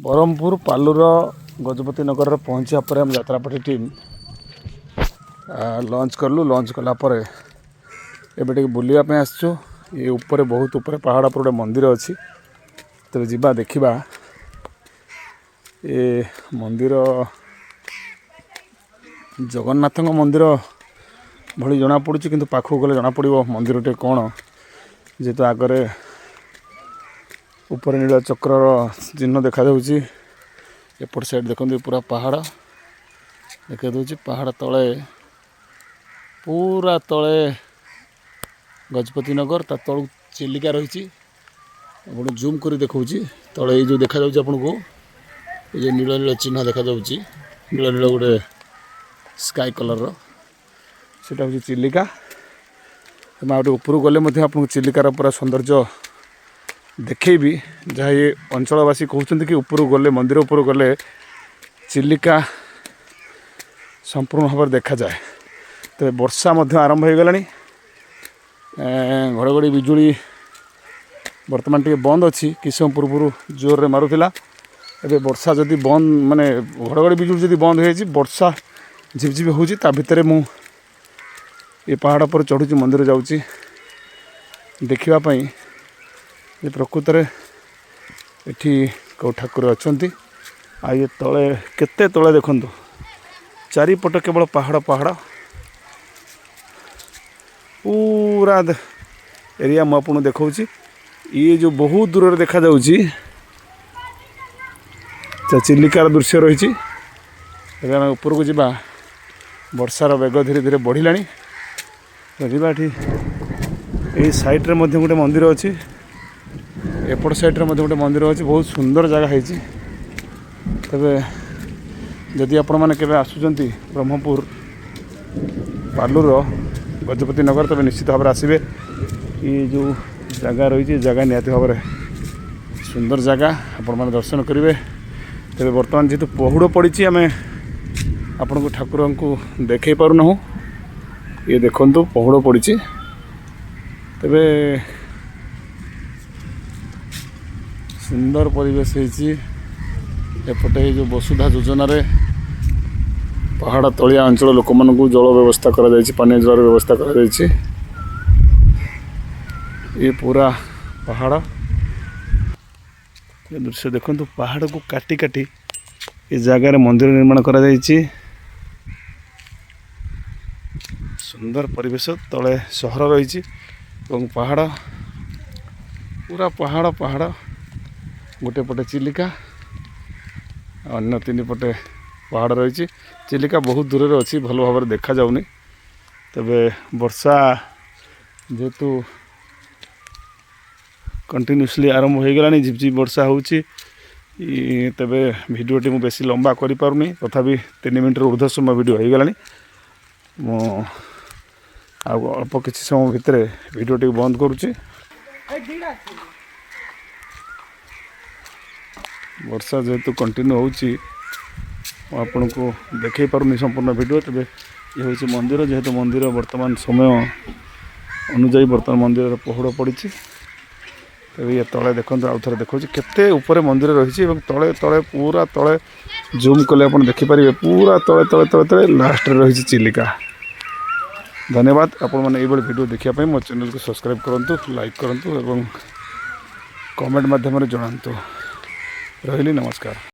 ବ୍ରହ୍ମପୁର ପାଲୁର ଗଜପତି ନଗରରେ ପହଞ୍ଚିବା ପରେ ଆମ ଯାତ୍ରାପାର୍ଟି ଟିମ୍ ଲଞ୍ଚ କଲୁ। ଲଞ୍ଚ କଲା ପରେ ଏବେ ଟିକେ ବୁଲିବା ପାଇଁ ଆସିଛୁ। ଏ ଉପରେ, ବହୁତ ଉପରେ, ପାହାଡ଼ ଉପରେ ଗୋଟେ ମନ୍ଦିର ଅଛି। ତେବେ ଯିବା, ଦେଖିବା। ଏ ମନ୍ଦିର ଜଗନ୍ନାଥଙ୍କ ମନ୍ଦିର ଭଳି ଜଣାପଡ଼ୁଛି, କିନ୍ତୁ ପାଖକୁ ଗଲେ ଜଣାପଡ଼ିବ ମନ୍ଦିରଟି କ'ଣ। ଯେହେତୁ ଆଗରେ ଉପରେ ନୀଳ ଚକ୍ରର ଚିହ୍ନ ଦେଖାଯାଉଛି। ଏପଟ ସାଇଡ଼୍ ଦେଖନ୍ତୁ, ପୁରା ପାହାଡ଼ ଦେଖାଦେଉଛି। ପାହାଡ଼ ତଳେ, ପୁରା ତଳେ ଗଜପତି ନଗର, ତା ତଳକୁ ଚିଲିକା ରହିଛି। ଆପଣ ଜୁମ୍ କରି ଦେଖାଉଛି। ତଳେ ଏଇ ଯେଉଁ ଦେଖାଯାଉଛି ଆପଣଙ୍କୁ, ଏଇ ଯେଉଁ ନୀଳ ନୀଳ ଚିହ୍ନ ଦେଖାଯାଉଛି, ନୀଳ ନୀଳ ଗୋଟେ ସ୍କାଏ କଲର୍ର, ସେଇଟା ହେଉଛି ଚିଲିକା। ଏବଂ ଆଉ ଟିକେ ଉପରକୁ ଗଲେ ମଧ୍ୟ ଆପଣଙ୍କୁ ଚିଲିକାର ପୁରା ସୌନ୍ଦର୍ଯ୍ୟ ଦେଖେଇବି। ଯାହା ଏ ଅଞ୍ଚଳବାସୀ କହୁଛନ୍ତି କି ଉପରକୁ ଗଲେ, ମନ୍ଦିର ଉପରକୁ ଗଲେ ଚିଲିକା ସମ୍ପୂର୍ଣ୍ଣ ଭାବରେ ଦେଖାଯାଏ। ତେବେ ବର୍ଷା ମଧ୍ୟ ଆରମ୍ଭ ହୋଇଗଲାଣି। ଘଡ଼ଘଡ଼ି ବିଜୁଳି ବର୍ତ୍ତମାନ ଟିକେ ବନ୍ଦ ଅଛି। କିଛି ସମୟ ପୂର୍ବରୁ ଜୋରରେ ମାରୁଥିଲା। ଏବେ ବର୍ଷା ଯଦି ବନ୍ଦ, ମାନେ ଘଡ଼ଘଡ଼ି ବିଜୁଳି ଯଦି ବନ୍ଦ ହୋଇଯାଇଛି, ବର୍ଷା ଝିପଝିପି ହେଉଛି। ତା ଭିତରେ ମୁଁ ଏ ପାହାଡ଼ ଉପରେ ଚଢ଼ୁଛି, ମନ୍ଦିର ଯାଉଛି ଦେଖିବା ପାଇଁ ଯେ ପ୍ରକୃତରେ ଏଠି କେଉଁ ଠାକୁର ଅଛନ୍ତି। ଆଉ ଇଏ ତଳେ, କେତେ ତଳେ ଦେଖନ୍ତୁ, ଚାରିପଟ କେବଳ ପାହାଡ଼ ପାହାଡ଼। ପୁରା ଏରିଆ ମୁଁ ଆପଣଙ୍କୁ ଦେଖାଉଛି। ଇଏ ଯେଉଁ ବହୁତ ଦୂରରେ ଦେଖାଯାଉଛି, ଚିଲିକାର ଦୃଶ୍ୟ ରହିଛି। ଏବେ ଆମେ ଉପରକୁ ଯିବା। ବର୍ଷାର ବେଗ ଧୀରେ ଧୀରେ ବଢ଼ିଲାଣି। ତ ଯିବା। ଏଠି ଏଇ ସାଇଡ଼୍ରେ ମଧ୍ୟ ଗୋଟେ ମନ୍ଦିର ଅଛି। ଏପଟ ସାଇଡ଼୍ରେ ମଧ୍ୟ ଗୋଟେ ମନ୍ଦିର ଅଛି। ବହୁତ ସୁନ୍ଦର ଜାଗା ହେଇଛି। ତେବେ ଯଦି ଆପଣମାନେ କେବେ ଆସୁଛନ୍ତି ବ୍ରହ୍ମପୁର ପାଲୁର ଗଜପତି ନଗର, ତେବେ ନିଶ୍ଚିତ ଭାବରେ ଆସିବେ। ଇଏ ଯେଉଁ ଜାଗା ରହିଛି, ଏ ଜାଗା ନିହାତି ଭାବରେ ସୁନ୍ଦର ଜାଗା, ଆପଣମାନେ ଦର୍ଶନ କରିବେ। ତେବେ ବର୍ତ୍ତମାନ ଯେହେତୁ ପହୁଡ଼ ପଡ଼ିଛି, ଆମେ ଆପଣଙ୍କୁ ଠାକୁରଙ୍କୁ ଦେଖାଇ ପାରୁନାହୁଁ। ଇଏ ଦେଖନ୍ତୁ, ପହୁଡ଼ ପଡ଼ିଛି। ତେବେ ସୁନ୍ଦର ପରିବେଶ ହେଇଛି। ଏପଟେ ଏଇ ଯେଉଁ ବସୁଧା ଯୋଜନାରେ ପାହାଡ଼ ତଳିଆ ଅଞ୍ଚଳ ଲୋକମାନଙ୍କୁ ଜଳ ବ୍ୟବସ୍ଥା କରାଯାଇଛି, ପାନୀୟ ଜଳର ବ୍ୟବସ୍ଥା କରାଯାଇଛି। ଇଏ ପୁରା ପାହାଡ଼। ଏ ଦୃଶ୍ୟ ଦେଖନ୍ତୁ, ପାହାଡ଼କୁ କାଟି କାଟି ଏ ଜାଗାରେ ମନ୍ଦିର ନିର୍ମାଣ କରାଯାଇଛି। ସୁନ୍ଦର ପରିବେଶ। ତଳେ ସହର ରହିଛି ଏବଂ ପାହାଡ଼, ପୁରା ପାହାଡ଼ ପାହାଡ଼। ଗୋଟେ ପଟେ ଚିଲିକା, ଅନ୍ୟ ତିନି ପଟେ ପାହାଡ଼ ରହିଛି। ଚିଲିକା ବହୁତ ଦୂରରେ ଅଛି, ଭଲ ଭାବରେ ଦେଖାଯାଉନି। ତେବେ ବର୍ଷା ଯେହେତୁ କଣ୍ଟିନ୍ୟୁସଲି ଆରମ୍ଭ ହୋଇଗଲାଣି, ଝିପଝିପ ବର୍ଷା ହେଉଛି, ତେବେ ଭିଡ଼ିଓଟି ମୁଁ ବେଶୀ ଲମ୍ବା କରିପାରୁନି। ତଥାପି 3 ମିନିଟ୍ରୁ ଉର୍ଦ୍ଧ୍ୱ ସମୟ ଭିଡ଼ିଓ ହୋଇଗଲାଣି। ମୁଁ ଆଉ ଅଳ୍ପ କିଛି ସମୟ ଭିତରେ ଭିଡ଼ିଓଟିକୁ ବନ୍ଦ କରୁଛି। ବର୍ଷା ଯେହେତୁ କଣ୍ଟିନ୍ୟୁ ହେଉଛି, ମୁଁ ଆପଣଙ୍କୁ ଦେଖାଇ ପାରୁନି ସମ୍ପୂର୍ଣ୍ଣ ଭିଡ଼ିଓ। ତେବେ ଇଏ ହେଉଛି ମନ୍ଦିର। ଯେହେତୁ ମନ୍ଦିର ବର୍ତ୍ତମାନ ସମୟ ଅନୁଯାୟୀ ବର୍ତ୍ତମାନ ମନ୍ଦିରର ପହୁଡ଼ ପଡ଼ିଛି। ତେବେ ଇଏ ତଳେ ଦେଖନ୍ତୁ, ଆଉ ଥରେ ଦେଖାଉଛି କେତେ ଉପରେ ମନ୍ଦିର ରହିଛି। ଏବଂ ତଳେ ତଳେ, ପୁରା ତଳେ ଜୁମ୍ କଲେ ଆପଣ ଦେଖିପାରିବେ, ପୁରା ତଳେ ତଳେ ତଳେ ତଳେ ଲାଷ୍ଟରେ ରହିଛି ଚିଲିକା। ଧନ୍ୟବାଦ। ଆପଣମାନେ ଏଇଭଳି ଭିଡ଼ିଓ ଦେଖିବା ପାଇଁ ମୋ ଚ୍ୟାନେଲକୁ ସବସ୍କ୍ରାଇବ୍ କରନ୍ତୁ, ଲାଇକ୍ କରନ୍ତୁ ଏବଂ କମେଣ୍ଟ ମାଧ୍ୟମରେ ଜଣାନ୍ତୁ। ରହିଲି, ନମସ୍କାର।